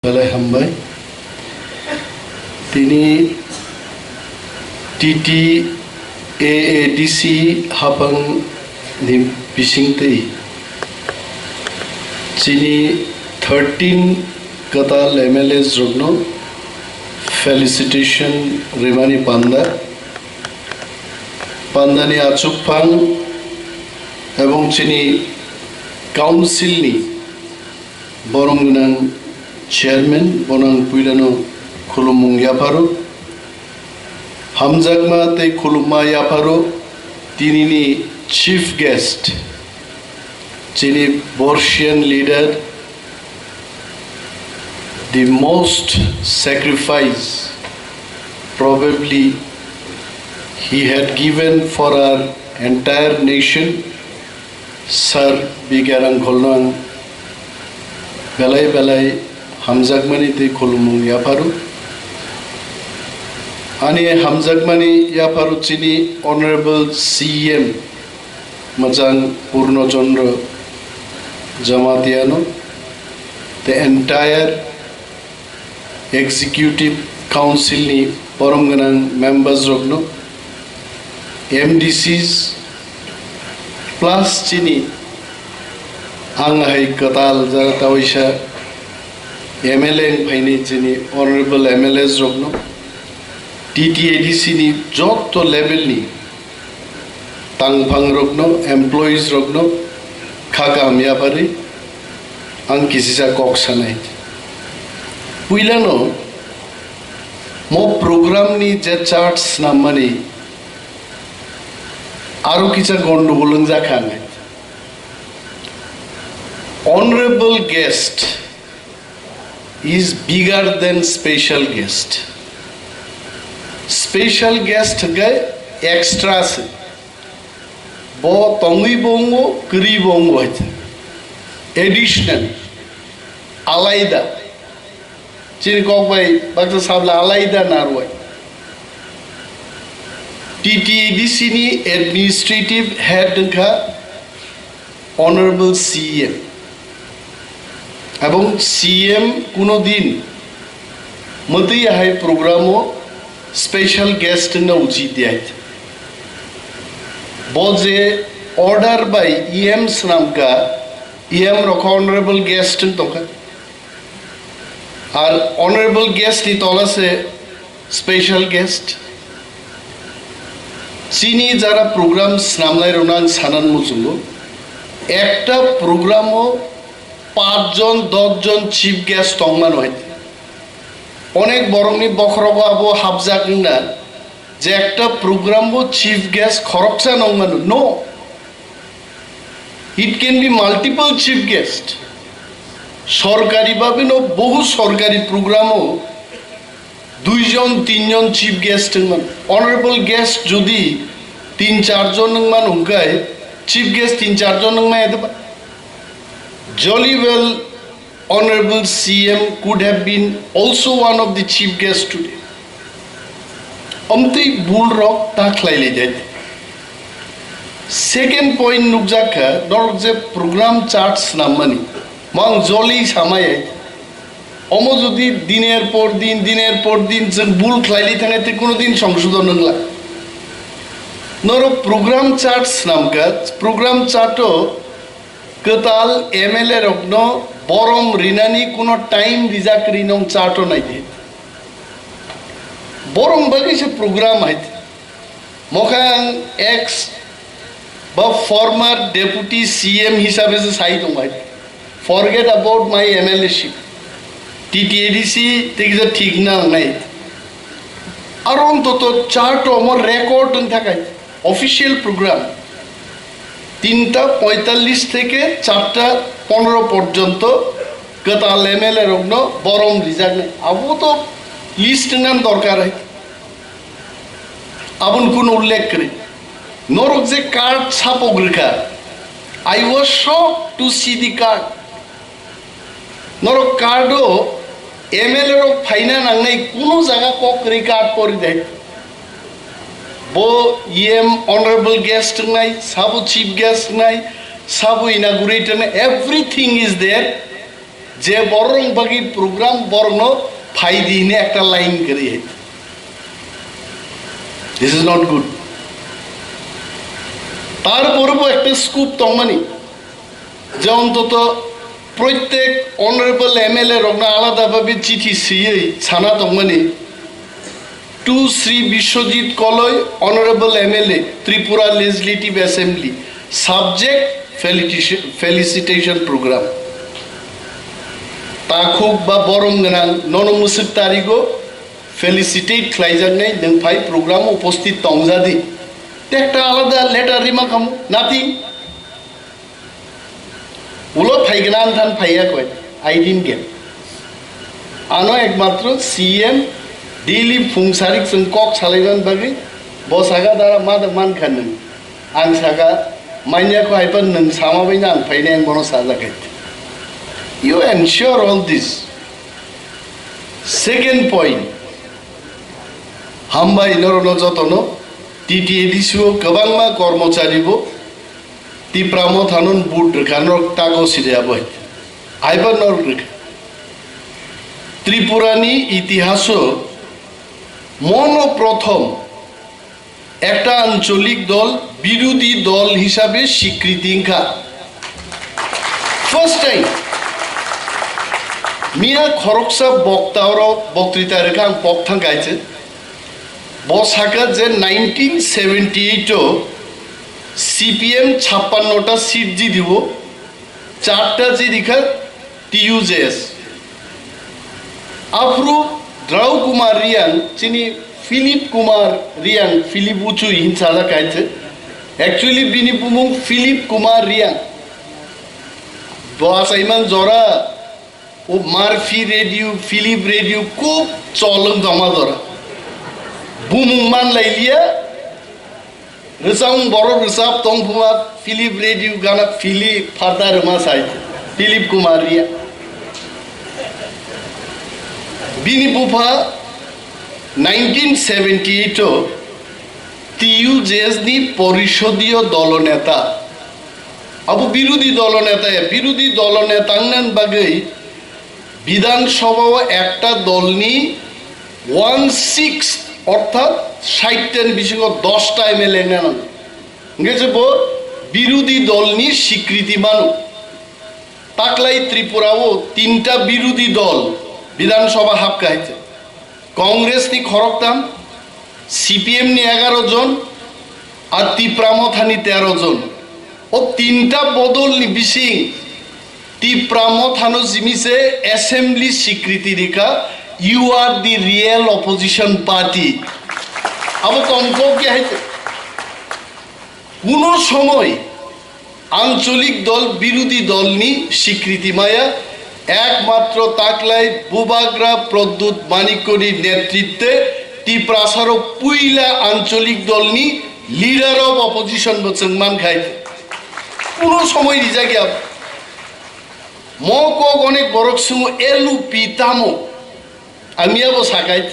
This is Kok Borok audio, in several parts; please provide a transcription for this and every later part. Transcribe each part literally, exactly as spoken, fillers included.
Belai hambai. Tini T T A A D C hapang ni bisingtwi chini thirteen kwtal M L As rokno felicitation rimani panda, pandani achukphang ebong chini council ni borom gwnang chairman, bono ang puilano khulumung yapharo. Hamjakma tei khulumma yapharo tinini chief guest, chini Borsian leader, the most sacrifice probably he had given for our entire nation, Sir B K Rangkholno ang belai belai hamjakmani tei khulumung yapharo. Ani hamjakmani yapharo chini Honorable C M Majang Purno Chandra Jamatiano, the entire Executive Council ni borom gwnang members rokno, M D Cs, plus chini ang hai kwtal jara tawaisa M L A wng phaini chini honorable M L As rokno, T T A D C ni joto level ni tangphang rokno, employees rokno kha kaham yapharwi ang kisisa kok sanai. Puilano mo program ni je chart snammani aro kisa gondogol wngjakha hinwi. Honorable guest is bigger than special guest. Special guest hwnkhe extra se. Bo tongwi bo wngo, kwrwi bo wngo hai. Additional, alaida. Chini kok bai baksa sabla alaida narwai. T T A D C ni administrative head wngkha Honorable C M. Ebong C M kuno din mwtwi ahai program o special guest wngna uchit ya. Bo je order bai E M swnamkha, E M rok honorable guest wng tongkha. Ar honorable guest ni tola se special guest. Chini jara program snamnai rokno ang sanan muchungo. Ekta program o pach jon, dos jon chief guest tongmano hai. Onek borokni bokhorogo abo hapjak wngna je ekta program o chief guest khoroksa nongmano. No. It can be multiple chief guest. Sorkari babino bohu sorkari program o dui jon, tin jon chief guest wngmano. Honorable guest jodi tin char jon wngmano hwnkhe chief guest tin char jon wngmaya de ba? Jolly well Honorable C M could have been also one of the chief guests today. Omtwi bul rok ta khlai lai jai. Second point nukjak kha, norok je program chart snam mani, mang joli samai ai. Omo jodi diner por din, diner por din jeng bul khlai lai thang ai, tei kuno din songsodon wngla. Norok program chart snam kha, program chart o kwtal M L A rokno borom rinani kuno time rijak ri nong chart o nai di. Borom bagwi se program hai. Mokha ang ex ba former deputy C M hisabe se sai tong hai. Forget about my M L A ship. T T A D C tei kisa thik na nai. Aro ontoto chart o omo record wng thakai. Official program tinta poitallis theke charta ponero porjonto kwtal M L A rokno borom rijaknai. Abo to list wngna dorkar hai. Aboni kuno ullekh kwrwi. Norok je card sapok rwkha, I was shocked to see the card. Norok card o M L A rok phaina nangnai, kuno jaga kok kwrwi card pori de. Bo E M honorable guest wngnai, sabo chief guest wngnai, sabo inaugurator wngnai, everything is there. Je borok bagwi program borokno phai di hwnwi ekta line kwrwi hai. This is not good. Tarpore bo ekta scope tongmani, je ontoto proitek honorable M L A rokno alada bhabe chithi swiwi sana tongmani, to Shri Biswajit Koloi, Honorable M L A, Tripura Legislative Assembly, subject felicitation, felicitation program. Takhuk ba borom gwnang nono mwswk tarigo felicitate khlaijaknai nwng phai program uposthit tongjadi. Te ekta alada letter rima khamu, nothing. Ulo phaigwna anthan phaiya koi, I didn't get. Ano ekmatro C M daily phung sarik chwng kok salaiman bagwi bo saka dara ma da man kha nwng. Ang saka manya kho haipan nwng sama bai nang phainai ang bono sajak hai. You ensure all this. Second point, hambai norokno jotono T T A D C o kwbangma kormochari bo Tipra Motha no vote rwkha, norok tago side abo hai. Aiba norok rwkha. Tripura ni itihaso mono prothom ekta ancholik dol birodhi dol hisabe swikriti wngkha. First time. Miya khoroksa bokta oro boktrita rwkha ang pok thang kaise. Bo saka je nineteen seventy eight o C P M chappanno ta seat jidibo, charta jidikha T U J S. Aphuru Drau Kumar Riang, chini Philip Kumar Riang, Philip Uchui hin sajak kaise. Actually bini bumung Philip Kumar Riang. Bo achaiman jora O Murphy Radio, Philip Radio, kub cholwng tongma dora. Bumung man lai liya, rwchapmung borok rwchap tong phuma, Philip Radio gana Philip pharda rwma sai, Philip Kumar Riya. Bini bupha nineteen seventy eight o T U J S ni porisodiyo dolo neta. Abo birodhi dolo neta ya, birodhi dolo neta wngna bagwi Bidhan Sabha o ekta dolni one sixth, orthat sait ta ni bisingo dosta M L A wngna nango. Hingke je bo birodhi dolni swikriti mano. Taklai Tripura o tinta birodhi dol Bidhan Sabha hapkha hai se. Congress ni khoroktham, C P M ni egaro jon, ar Tipra Motha ni tero jon. O tinta bodol ni bising Tipra Motha no jimi se assembly swikriti rikha, "You are the real opposition party." Abo tongthok ya hai. Kuno somoi ancholik dol birodhi dolni swikriti maya, ekmatro taklai Bubagra Pradyut Manikko ni netritwe Tiprasarok puila ancholik dolni leader of opposition bo chwng mankhai. Kuno somoi rijak ya. Mo kok onek borok sungo L U P tamo. Ang miya bo sakai,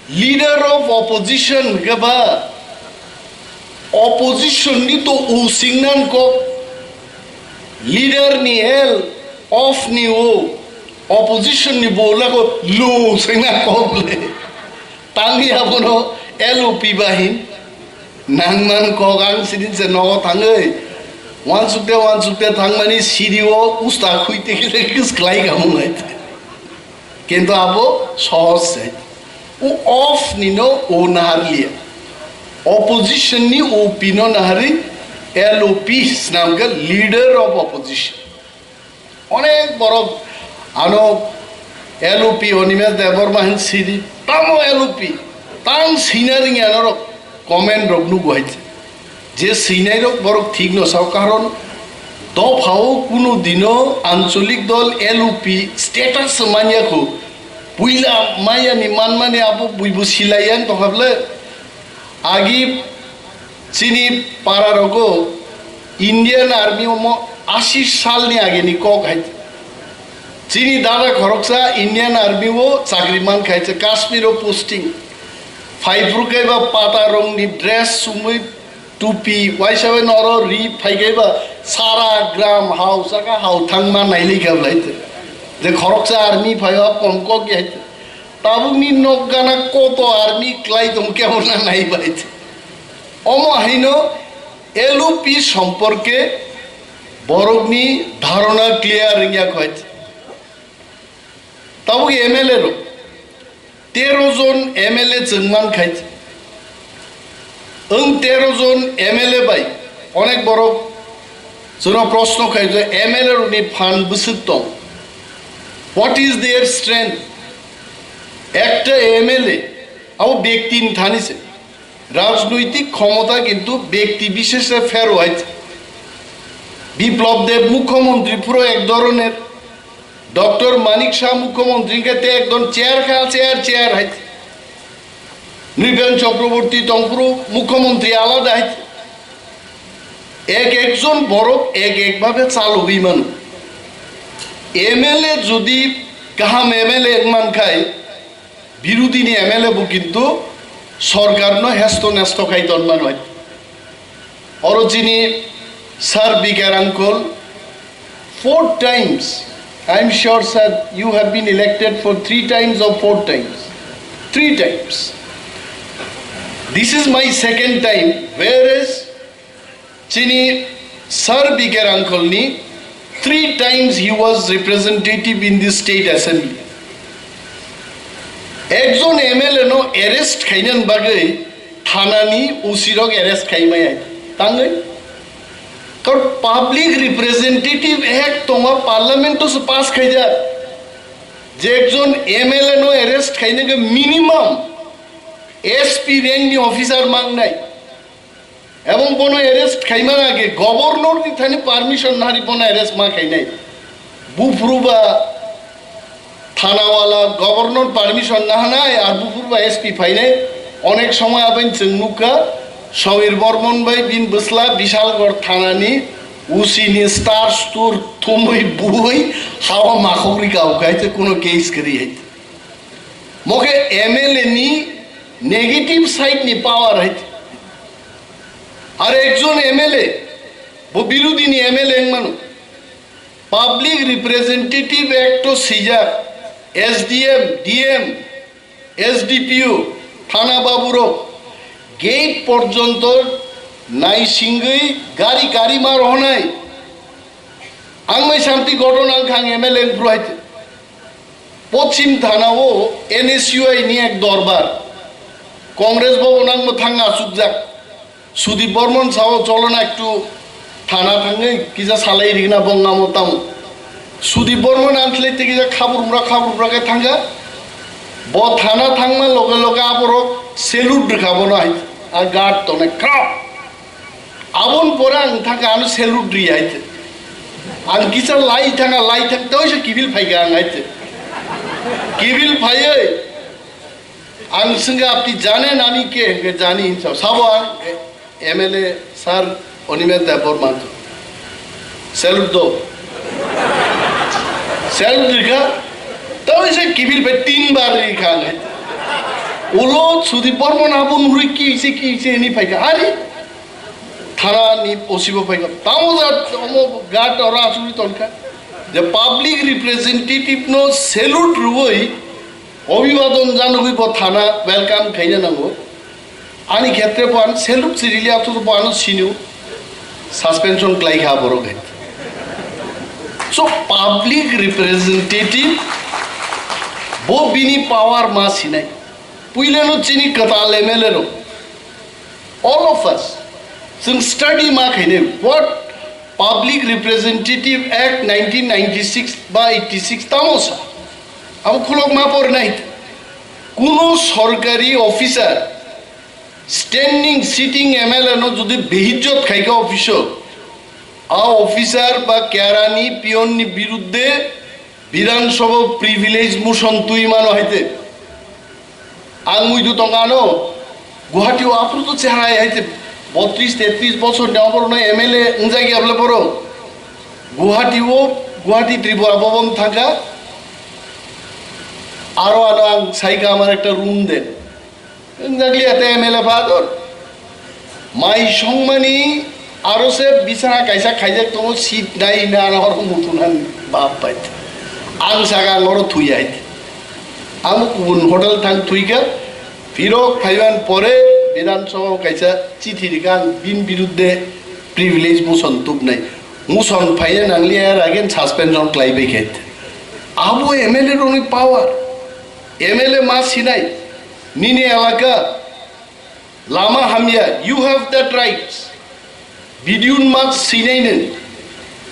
leader of opposition hwnkhe ba opposition ni to o singnan kok, leader ni L, of ni o, opposition ni bo lago lo singnan kok le. Tangwi abono L U P bahin nangman kok ang sidin se nogo thangwi wansukte wansukte thangmani siri o usta khuite khe kis khlai kamung hai. Kintu abo sohos se. O of ni no o naharliya. Opposition ni O P no nahari L O P snamkhe leader of opposition. Onek borok ano L O P Animesh Debbarma hin sidi, tamo L O P, tang sina ringya norok comment rok nugo hai se. Je swinai rok borok thik no sao, karon dophao kunu dino ancholik dol L O P status se manya kho. Puila maya ni manmani abo buibu silai yang tongkha ble. Agi chini para rogo Indian Army omo ashi sal ni age ni kok hai. Chini dada khoroksa Indian Army o chakri man khai se, Kashmir o posting. Phai phuru kaiba pata rong ni dress sumui tupi, waisa bai noro ri phai kaiba sara gram hao saka hao thangma nailai kha blai te. Je khoroksa army phaio kom kok ya. Tabukni nok gana koto army klai tong kebo na nai bai. Omo haino L O P সম্পর্কে borokni dharona clear wngya khoi. Tabuk M L A rok, তেরো জন M L A chwng man khai. Wng তেরো জন M L A bai onek borok chwngno proshno khai je M L A rokni phan bwswk tong? What is their strength? Ekta M L A abo bekti ni thani se. Rajnoitik khomota kintu bekti bisheshe phero hai. Biplab Deb mukhyamantri phuro ek dhoroner, Doctor Manik Saha mukhyamantri hwnkhe te ekdom chair kha, chair, chair hai. Nripen Chakraborty tongphuru mukhyamantri alada hai. Ek ekjon borok ek ek bhabe chalogwi mano. M L A jodi kaham M L A wngman khai, birodhini M L A bo kintu sorkarno hesto nesto khai tonmano hai. Oro chini Sir B K Rangkhol, four times, I am sure, sir, you have been elected for three times or four times? Three times. This is my second time, whereas chini Sir B K Rangkholni three times he was representative in the state assembly. Ekjon M L A no arrest khainani bagwi thanani O C rok arrest khaimaya tangwi. Karon Public Representative Act tongo, parliament o se pass khaijak. Je ekjon M L A no arrest khainani minimum S P rank ni officer mangnai. Ebong bono arrest khaimani age governor ni thani permission nari bono arrest ma khainai. Buphuru ba thanawala governor permission nahanai ar buphuru ba S P phainai. Onek somoy aboni chwng nukha Samir Bormon bai bin bwsla Bishalgarh thanani O C ni star stur thumui bui hawa makhok rika ukhai te kuno case kwrwi hai. Mokhe M L A ni negative side ni power hai. Ar ekjon M L A, bo birodhi ni M L A wngmano. Public Representative Act o swijak, S D M, D M, S D P O, thana baburok gate porjonto naisingwi gari gari ma rohonai. Ang mai santi gotona wngkha ang M L A wngphuru hai. Pochim Thana o N S U I ni ek dorbar. Congress Bhavan ang mwthang achukjak. Sudip Bormon sao cholo na ektu thana thangwi kisa salai rigna bongamo tamo. Sudip Bormon ang thlai te kisa khabur umra khabur umra khe thangkha. Bo thana thangma loge loge aborok salute rwkha bono hai. A guard tone krap. Aboni pore ang thangkha ano salute ri hai te. Ang kisa lai thangkha lai thang tei se kibil phaikha ang hai te. Kibil phaiwi ang swngkha apni jane nami ke hwnkhe jani hinsa sabo ang M L A sir Animesh Debbarma salute do. Salute rikha tei se kibil bai tin bar rikha ang hai te. Ulo Sudip Bormon abo nurui ki se ki se ni phaikha hari. Thana ni O C bo phaikha. Tamo jat omo guard oro achugwi tonkha. Je public representative no salute rwui obhibadon janogwi bo thana welcome khaina nango. Ani khetre bo ano salute chirili athusu bo ano sinu suspension klaikha borok hai. So public representative bo bini power ma sinai. Puilano chini kwtal M L A rok. All of us, chwng study ma khainai, what Public Representative Act nineteen ninety-six ba eighty-six tamo sa? Abo khulok ma porinai. Kuno sorkari officer, standing sitting M L A no jodi behijjot khaikha office o, a officer ba kerani peon ni biruddhe Bidhan Sabha privilege motion twi mano hai te. Ang muidu tongkha ano Guwahati o aphuru to chehara hai te botris tetris bosor ni oborno M L A wngjak ya bole borok. Guwahati o, Guwahati Tripura Bhaban thangkha. Aro ano ang saikha amar ekta room de. Wngjakliya tei M L A father. Mai songmani aro se bisana kaisa khaijak tongo, seat nai hwnwi ano horo muthunani bap bai. Ang saka ang oro thwi hai. Ang kubun hotel thang thwi kha. Phirok phaiban pore Bidhan Sabha o kaisa chithi rikha ang bini birudde privilege motion tubnai. Motion phaina nangliya er again suspension khlai bai khe. Abo M L A rokni power. M L A ma sinai. Nini elaka lama hamya, you have that rights. B D O ni ma sinai nwng,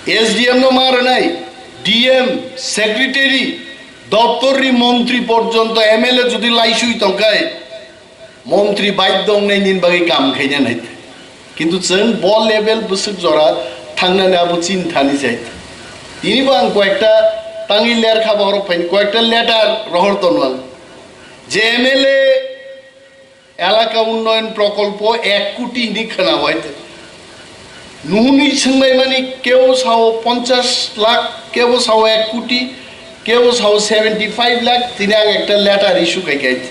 S D M no ma rwnai, D M, secretary, doptorni montri porjonto M L A jodi laisui tongkhai, montri baidhyo wngnai nini bagwi kam khaina nai. Kintu chwng bo level bwswk jora thangnani abo chinthani jai. Tinibo ang koyekta tangwi ler kha borok phaini koyekta letter rohor tono ang. Je M L A elaka unnoyon prokolpo ek koti hinwi khwna bai. Nuhuni swnglaimani kebo sao ponchash lakh, kebo sao ek koti, kebo sao seventy five lakh, tini ang ekta letter issue khai khai.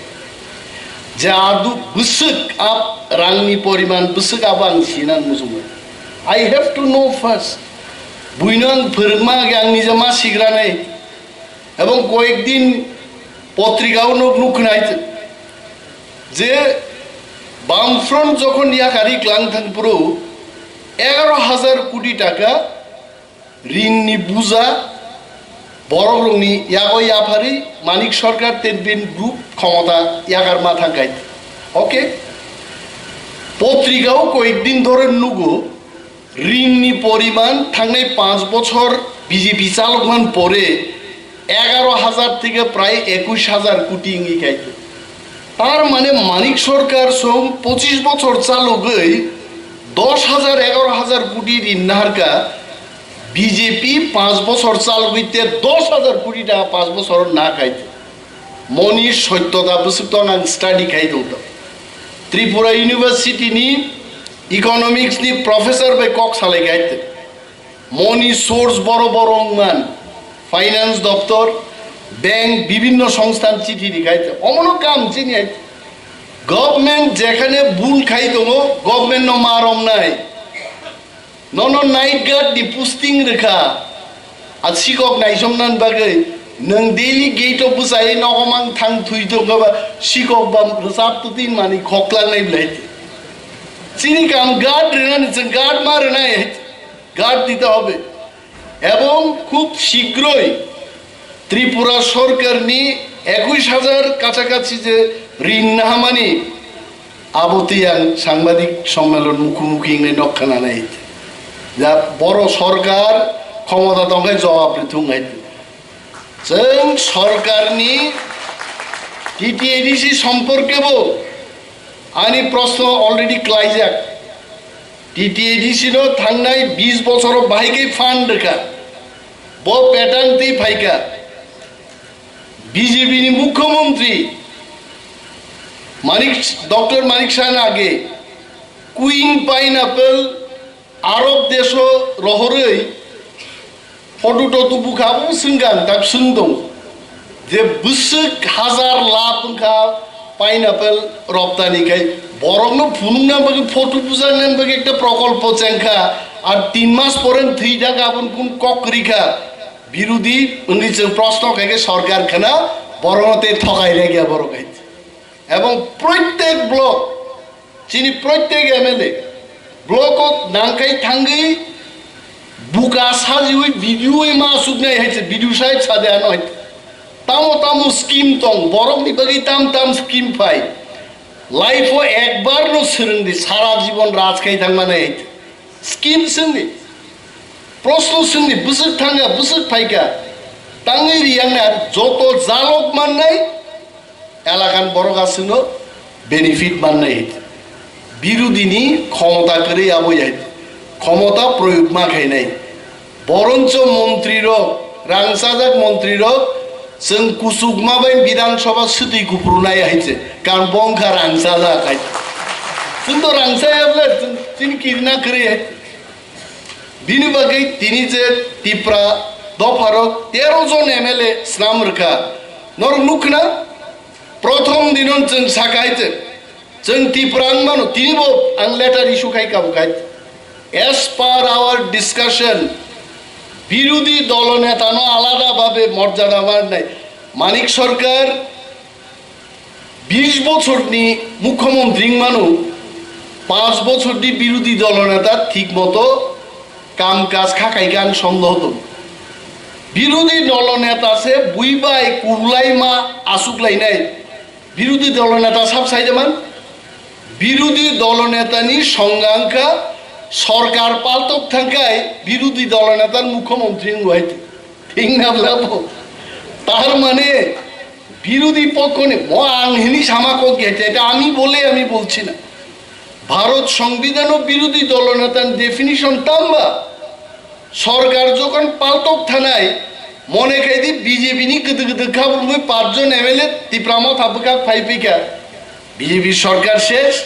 Je adu bwswk ab rangni poriman bwswk abo ang sinang muchungo. I have to know first. Buino ang phwrwngma age ang nija ma sigranai. Ebong koyekdin potrikao nuk nuk khnai je Bamfront jokhon yakari klang thang phuru egaro hajar koti taka rinni buja borokrokni yago yaphari Manik Sarkar tei bini group khomota yakar ma thang khai. Okay? Potrikao koyekdin dhore nugo rinni poriman thangnai panch bochor B J P chalokman pore egaro hajar theke prai ekush hajar koti wngwi khaikhe. Tar mane Manik Sarkar song pochish bochor chalogwi dosh hajar egaro hajar koti rin naharkha, B J P panch bochor chalogwi te dosh hajar koti taka panch bochor na khaikhe. Moni sottota bwswk tong ang study khai tong tong. Tripura University ni Economics ni professor bai kok salai khaite. Moni source boro boro wngman, finance doptor, bank, bibinno songsthan chithi ri khaite. Omono kam chini hai. Government jekhane bul khai tongo, government no ma romnai. Nono night guard ni posting rikha. A sikok naisomnan bagwi nwng daily gate o bwsai nogo mang thang thwi tongkha ba sikok ba rwchap twtwi mani khoklangnai belai. Chini kam guard rwnani chwng guard ma rwnai, guard dite hobe. Ebong khub shigroi Tripura sorkarni ekush hajar kachakachi je rin nahamani abo twi ang sangbadik sommelon mukhu mukhi wngnai nok khananai. Ja boro sorkar khomota tongkhai jawab rithung hai. Chwng sorkarni T T A D C somporkebo ani proshno already klaijak. T T A D C no thangnai bis bochoro bahai khe fund rwkha. Bo pattern twi phaikha. B J P ni mukhyamantri Manik, Doctor Manik Saha ni age Queen Pineapple Arab desho rohorwi photo toto bukha, abo swngkha, ang tak swng tong je bwswk hajar lakh wngkha pineapple roptani khai borokno phunukna bagwi photo bujaknani bagwi ekta prokolpo chengkha, ar tin mas pore thwi thangkha, aboni kun kok kwrwi kha. Birodi wngwi chwng proshno khaikhe sorkar khna borokno tei thokai rwkya borok hai. Ebong proitek block, chini proitek M L A block o nangkhai thangwi buka sajiwi video wi ma asuknai hai se video side sade ano hai. Tamo tamo scheme tong, borokni bagwi tam tam scheme phai. Life o ekbar no swrwngdi, sara jibon raj khai thangmani hai. Scheme swngdi, proshno swngdi, bwswk thangkha, bwswk phaikha, tangwi riyangnai, ar joto jalok mannai, elakan borok aswkno benefit mannai. Birodini khomota kwrwi abo ya, khomota proyog ma khainai. Boroncho montri rok, rang chajak montri rok, chwng kuchukma bai Bidhan Sabha swtwi kuphuru nai hai se, karon bo wngkha rang chajak hai. Chwng to rang chaya bwle, chwng chini kirina kwrwi hai. Bini bagwi tini je Tipra dopha rok tero jon M L A snam rwkha. Norok nukha na? Prothom dinon chwng sakha hai se. Chwng Tipra wng mano, tinibo ang letter issue khai kabo khai. As per our discussion, Birodhi dolo netano alada bhabe morjada manai. Manik Sarkar bish bochorni mukhyamantri wngmano, panch bochorni birodhi dolo neta thik moto kam kaj kha khai kha ang sondeho tongo. Birodhi dolo neta se bui bai kurulai ma asuk lainai. Birodhi dolo neta sab sai de man. Birodhi dolo netani songga wngkha sorkar paltok thangkhai birodhi dolo netan mukhyamantri wngwai. Thik na bla bo? Tar mane birodhi pokkho ni mo ang hini sama kok ge, eta ami bole, ami bolchi na. Bharot Songbidhano birodhi dolo netan definition tamba? Sorkar jokhon paltok thanai, mone khai di B J P ni kwdw kwdw kha bumui pach jon M L A Tipra Motha bwkhak phai phikha, B J P sorkar ses.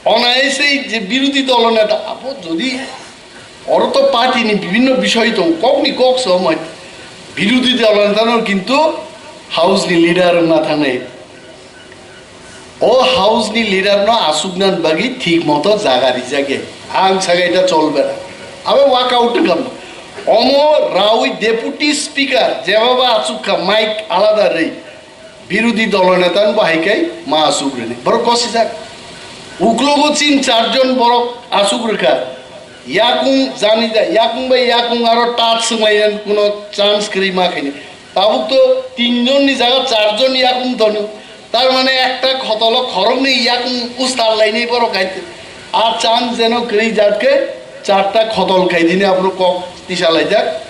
Onai sei je birodhi dolo neta abo jodi oro to party ni bibhinno bishoy tong, kok ni kok somoi birodhi dolo neta no kintu house ni leader wngna thangnai. O house ni leader no asukna bagwi thik moto jaga rijak ya. Ang sagai da chol bera. Abe walk out kam. Omo rawi deputy speaker jebaba asuk kha mic alada rei. Birodhi dolo netan bo hai kai ma asuk reni. Borok kosi jak. Uklogo chin char jon borok asuk rwkha. Yakung jani ja, yakung bai yakung aro tat swnglaina kuno chance kwrwi ma khaini. Tabuk to tin jon ni jaga char jon yakung tono. Tar mane ekta khotolo khoroknwi yakung ustar lainai borok hai. A chance jeno kwrwi jat khe charta khotol khai dini abro kok tisa laijak.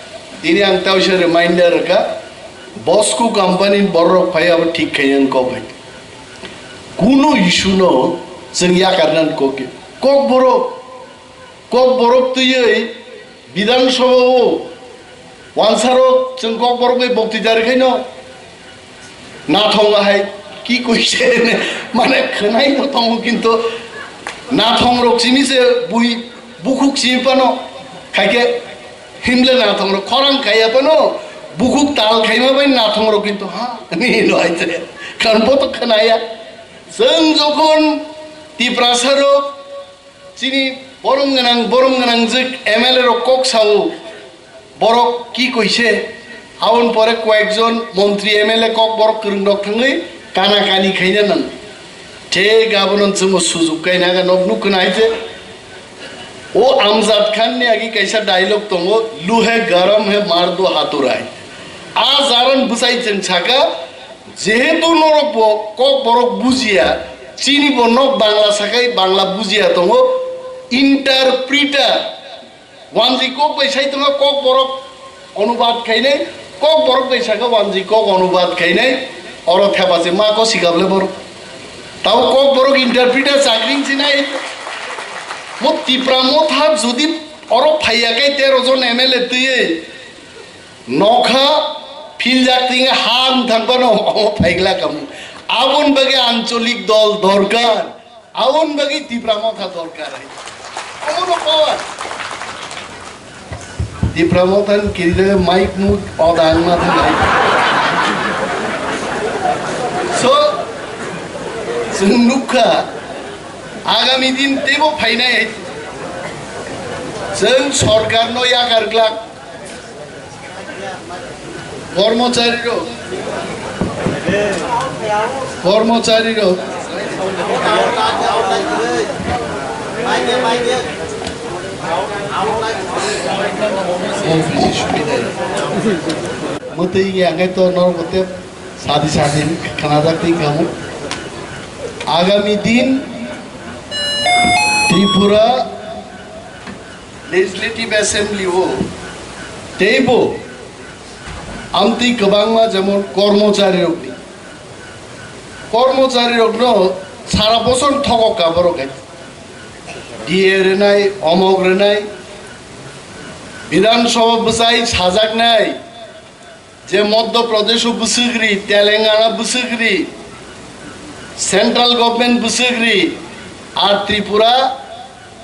Tini ang tawisa reminder rwkha. Bosco company ni borok phai abo thik khai ang kok hai. Kuno issue no chwng yakarnan kok. Kok borok Kokborok twiwi Bidhan Sabha o wansarok chwng Kokborok bai boktwita rwkhaino nathong ahai ki koise mane khwnai no tongo kintu nathong rok simi se bui bukhuk simi phano khaikhe himle nathong rok khorang khaiya phano bukhuk tal khaima bai nathong rok kintu ha ni no hai se kan bo to khwnaya chwng jokhon Tiprasa rok Chini borom gwnang, borom gwnang jwk M L A rok kok sao, borok ki koise, aboni pore koyekjon montri M L A kok borok kwrwng rok thangwi kana kani khaina nang. Thik abono chwngbo sujuk kaina aga nok nuk khna hai je. O Amjad Khan ni agi kaisa dialogue tongo, "Luhe garam hai, mar do hatura hai." A jaran bwsai chwng saka, Jehetu norok bo kok borok bujiya, chini bo nok Bangla sakai Bangla bujiya tongo, interpreter, wanji kok bai sai tongo kok borok onubad khainai, kok borok bai saka wanji kok onubad khainai, oro thepa se ma ko sikable borok. Tao kok borok interpreter chakring sinai, mo Tipra Motha jodi oro phaiya kai tero jon M L A twiwi, Nokha philjak tini ha wng thang phano omo phaigla kamung. Aboni bagwi ancholik dol dorkar, aboni bagwi Tipra Motha dorkar hai. Omono power. Tipra Motha ni kirijak mic mut oda wngma thang hai. So, chwng nukha, agami din teibo phainai hai. Chwng sorkarno yakar glak. Kormochari rok, kormochari rok. Mwtwi ya ngai to norok bote sadi sadi khanajak twi kamu. Agami din Tripura Legislative Assembly o teibo amtwi kwbangma jemon kormochari rokni, kormochari rokno sara bosor thokok ka borok hai D A rwnai, omok rwnai, Bidhan Sabha bwsai sajaknai, Je Madhya Pradesh o bwswk ri, Telangana bwswk ri, Central Government bwswk ri, ar Tripura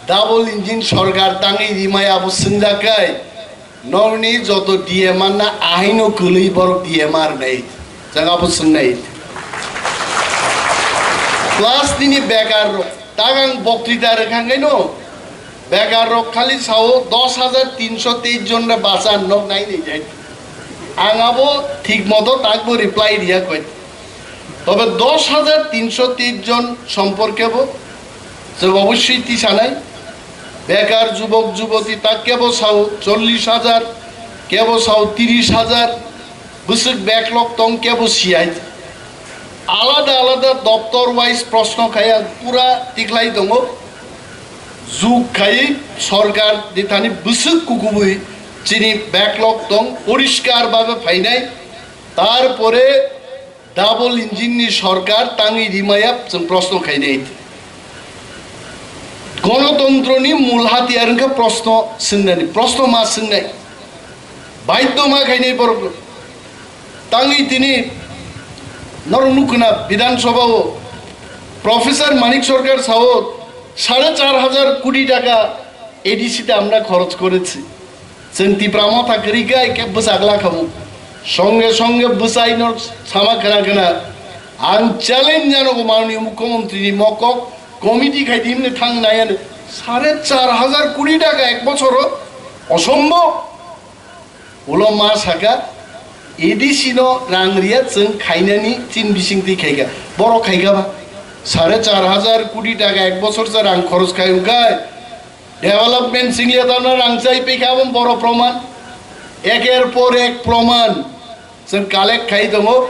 double engine sorkar tangwi rimai abo swngjak kai, nokni joto D M R na ahaino kwlwi borok D M R nai, jang abo swngnai. Plus nini bekar rok, tagang boktwita rwkha hwnkhe no, Bekar rok khali sao dos hajar tinsho teis jon re bachan nok nai ni jai. Ang abo thik moto takbo reply riya koi. Tobe dos hajar tinsho teis jon somporke bo je obossoi tisanai. Bekar jubok juboti tak kebo sao chollish hajar, kebo sao tirish hajar, bwswk backlog tong kebo siyai. Alada alada doptor wise proshno khai ang pura tikhlai tongo. Juk khai sorkar di thani bwswk kukubui chini backlog tong poriskar babe phainai. Tarpore double engine ni sorkar tangwi rimayap chwng proshno khainai. Gonotontro ni mul hatiyar wngkha proshno swngnani, proshno ma swngnai. Baidyo ma khainai borok. Tangwi tini norok nukuna Bidhan Sabha o Professor Manik Sarkar sao sare char hajar koti taka A D C te amra khoroch korechi. Chwng Tipra Motha kwrwi khe khe bwchak lakhamu. Songe songe bwchaino sama khna khna. Ang challenge janogo Mananiya Mukhyamantri ni mokok committee khai di himne thang nai ano. Sare char hajar koti taka ek bochoro osombhob. Ulo ma saka A D C no rang riya chwng khainani chin bising twi khaika. Borok khaika ba. Sare char hajar koti taka ek bochor cha rang khoroch khai wngkha. Development singya tano rang chai pekha abon boro proman. Eker por ek proman. Chwng collect khai tongo.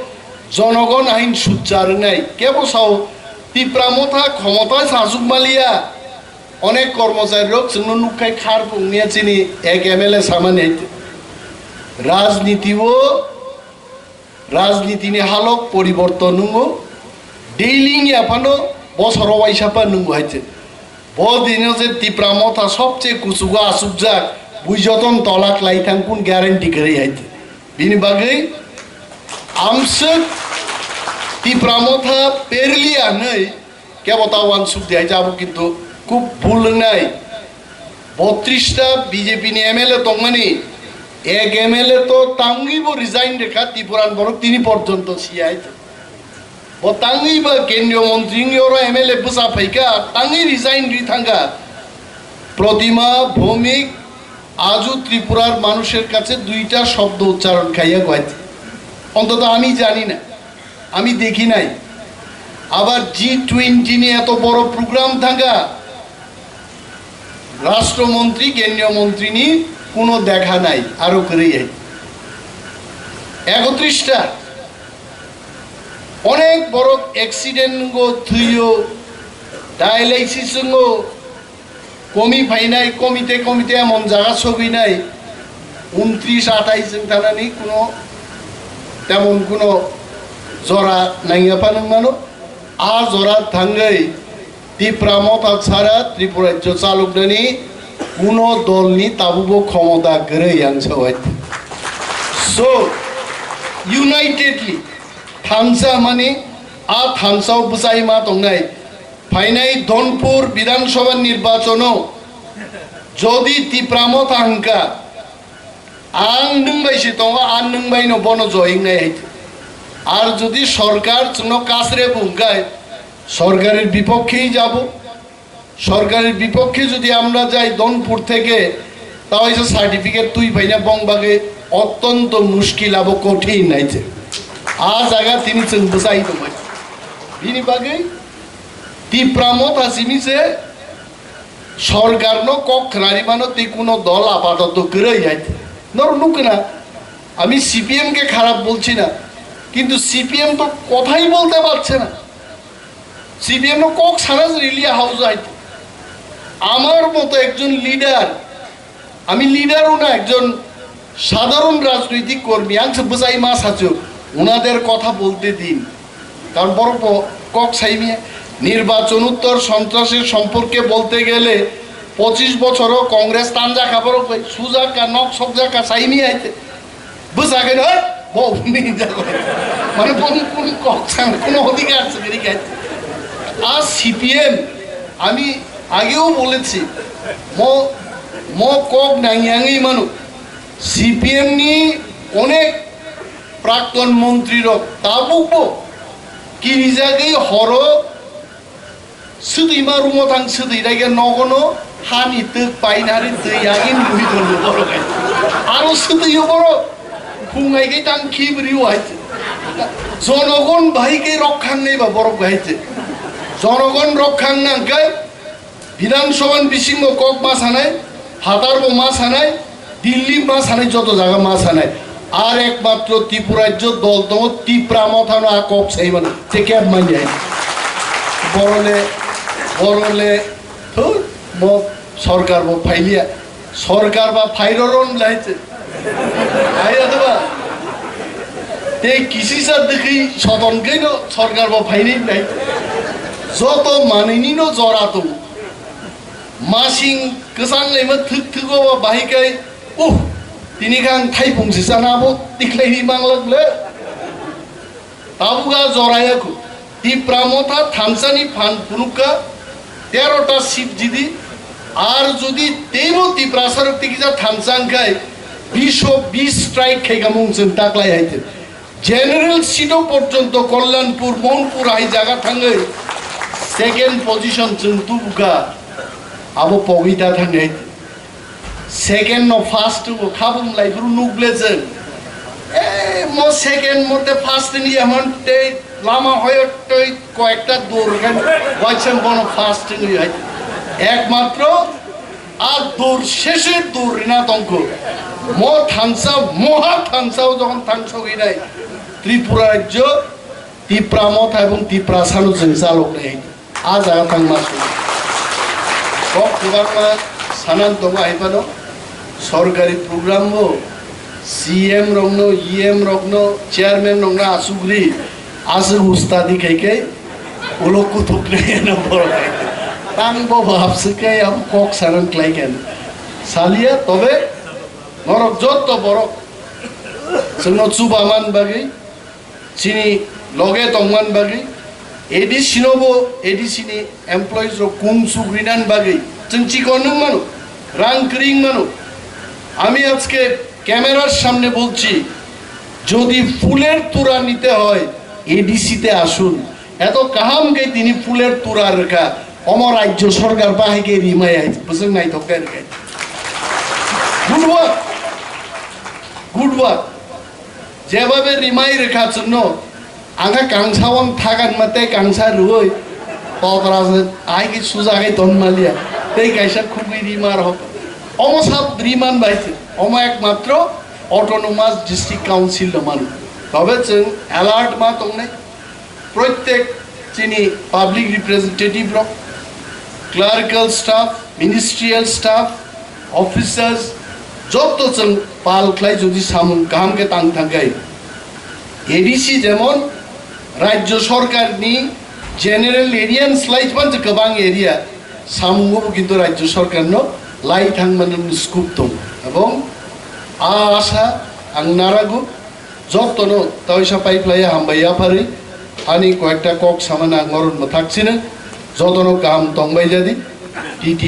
Jonogon ahin sujja rwngnai. Kebo sao Tipra Motha khomota sasuk maliya. Onek kormochari rok chwngno nukkhai khar pungniya chini ek M L A samani. Rajniti o Rajnitini halok poriborton nungo, daily wngya phano bosoro waisa pa nungo hai se. Bo dino je Tipra Motha sobche kuchugo achukjak, bui joton tolak lai thang kun guarantee kwrwi hai se. Bini bagwi amswk Tipra Motha perliya hwnwi kebo ta uansuk di hai se, abo kintu khub bhul wngnai. Botris ta B J P ni M L A tongmani, ek M L A to tangwi bo resign rekha, Tipuran borok tini porjonto siya hai. Bo tangwi ba kendriyo montri wngwi oro M L A bwsa phaikha, tangwi resign ri thangkha. Protima Bhowmik আজও ত্রিপুরার মানুষের কাছে দুইটা শব্দ উচ্চারণ খাইয়া গয়েছে। অন্তত আমি জানি না, আমি দেখি নাই। আবার জি টোয়েন্টি নিয়ে এত বড় প্রোগ্রাম থাকা রাষ্ট্রমন্ত্রী, কেন্দ্রীয় মন্ত্রী নিয়ে কোনো দেখা নাই। আরো করে এই একত্রিশটা অনেক বড় অ্যাক্সিডেন্ট গো, থুইও, ডায়ালাইসিস গো, কমি ফাইনাই, কমিতে কমিতে এমন জায়গা ছবি নাই, ঊনত্রিশ আঠাইশ জং থানানি কোনো তেমন কোনো জরা নাইয়া পানং মানো। আ জরা থাঙ্গাই ত্রিপুরা মথা ছাড়া ত্রিপুরাজ্য চালুকদানি কোনো দলনি তাবুবো ক্ষমতা গেরে ইয়াংসাওয়াই। So, unitedly, thansa mani, a thansao bwsai ma tongnai, phainai Dhonpur Bidhan Sabha nirbachano jodi Tipra Motha hwnkha, ang nwng bai se tongo, ang nwng bai no bono joying nai hai. Ar jodi sorkar chwngno kasre bungkai, sorkarer bipokkhei jabo. সরকারের বিপক্ষে যদি আমরা যাই ধনপুর থেকে, তাহলে সার্টিফিকেট তুই পাই না, বং বাগে অত্যন্ত মুশকিল আবো কঠিন আইছে। আ জায়গা তিনি চুন বুঝাই তোমায়। Bini bagwi Tipra Motha simi se sorkar no kok khnari mano tei kuno dol apatoto kwrwi hai. Nor nukna, ami C P M ke kharap bolchi na, kintu C P M to kothai bolte parche na. C P M no kok sana riliya hausa hai. আমার মতো একজন লিডার, আমি লিডারও না, একজন সাধারণ রাজনৈতিক কর্মী, আংসে বুঝাই মা সাচু, ওনাদের কথা বলতে দিন। কারণ বড় প-, কক সাইমিয়া নির্বাচন উত্তর সন্ত্রাসের সম্পর্কে বলতে গেলে পঁচিশ বছরও কংগ্রেস তান জাকা বড় কই, সুজাকা, নক সব জাকা সাইমিয়া আইতে। বুঝা গেল, হ্যাঁ? বউ নিয়ে যাবো। মানে বউ কোন কক সাং, কোনো অধিকার আছে কি? আর সিপিএম, আমি আগেও বলেছি, ম-, ম কক নাইয়াঙেই মানু। সিপিএম নি অনেক প্রাক্তন মন্ত্রীরও তা বুকবো। কিনি জাগেই হরো, সুদি মা রুমো থাং সুদি রাইগে নগনো, Hani twk painari twi yagin bui thangwi borok hai. Aro swtwi borok phungai khe tang khibri wai. Jonogon bahai khe rok khangnai ba borok bahai se. Jonogon rok khang nang khe Bidhan Sabhan bisingo kok ma sanai, phatar bo ma sanai, Delhi ma sanai, joto jaga ma sanai. Ar ekmatro Tripura rajyo dol tongo, Tipra Mothano a kok sai mano, te keb manya. Borole, borole, thur, mo sorkar bo phailiya. Sorkar ba phairo ron lai te. Ai adoba. Te kisisa dikhi soton keno sorkar bo phaini nai. Joto manini no jora tongo. Masing kwchang laima thwk thwgo ba bahai kai, uh, tini khe ang thaipung se chana abo tikhlai ri manglak le. Tabuk a joraya khu. Tipra Motha thansa ni phan phunuk kha tero ta sip jidi. Ar jodi teibo Tiprasa rok tikisa thansa wng khai bish bis strike khai kha mung chwng taklai hai te. General Sido porjonto Kalyanpur, Monpur hai jaga thangwi second position chwng tubukha, abo pogwi ta thangwi. Second no first o khabung lai phuru nukle chwng. Eh, mo second mo te first ni yamon te lama hoyo toi koyekta dur khan waisem bono first ni hai. Ekmatro a dur sheshe dur rina tongkho. Mo thansa, moha thansa o jokhon thangsogwi nai Tripura rajyo, Tipra Motha ebong Tiprasano chwng chalok nai. A jaga thangma su. Kok kwbangma sanan tongo hai phano. Sorkari program bo C M rokno, E M rokno, chairman rokno asugri aswk ustadi khai khai ulo kuthuk nai na borok hai. Tang bo bhab swk khai abo kok sanan klai khe. Salia tobe norok jotto borok chwngno chubaman bagwi chini loge tongman bagwi, A D C nobo, A D C ni employees rok kung suk rinan bagwi chwng chikon wng mano, rang kwrwi wng mano. আমি আজকে ক্যামেরার সামনে বলছি, যদি ফুলের তোড়া নিতে হয়, এডিসিতে আসুন। এত কাহাম কে তিনি ফুলের তোড়া রেখা, অমর রাজ্য সরকার বাহিকে রিমাই আই, বুঝলেন নাই তো, কে রেখে। Good work, good work. Jebabe rimai rwkha chwngno, ang kha kangsa wng thagan ma tei kangsa rwui totra se ai ki suja kai ton maliya tei kaisa khugui rima rok. Omo sab riman bai se, omo ekmatro autonomous district council lo manu. Tobe chwng alert ma tongnai. Proitek chini public representative rok, clerical staff, ministerial staff, officers, jotto chwng pal khlai jodi samung kaham khe tang thangkhai. A D C jemon rajyo sorkar ni general area ni slai man je kwbang area samungo bo kintu rajyo sorkar no lai thang mani scope tong. Ebong a asa ang narago. Jotono taisa pai phlai hambai yapharwi ani koyekta kok samani ang oron mwthak sino, jotono kaham tongbai jadi. T T